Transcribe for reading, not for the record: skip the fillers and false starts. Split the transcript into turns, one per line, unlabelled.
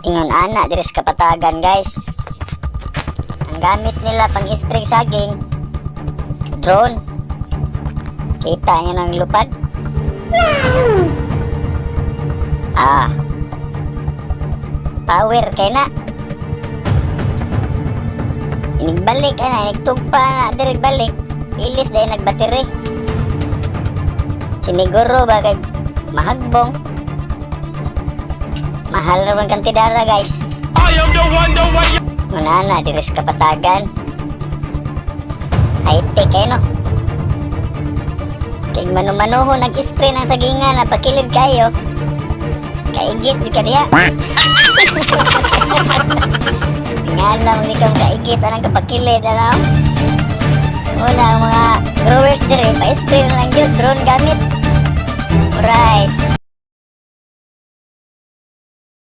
Ingon ana diri sa Kapatagan, guys. Ang gamit nila pang spray saging, drone. Kita niyo ng lupad. Ah. Power kay na. Inigbalik ana, inigtugpa na diri balik. Ilis dahil nagbattery. Siniguro ba kay mahagbong. Mahal ra man kantidara, guys.
I am the one, the way.
Muna na, diri sa Kapatagan. High-tech kayo, no? Kay mano-manoho nag-spray ng sagingan, napakilid kayo. Kaigit, di ka diya. Nga lang, hindi ka kaigit, anang kapakilid, ano? Una, ang mga growers diri, pa-spray na lang yun, drone gamit. Alright.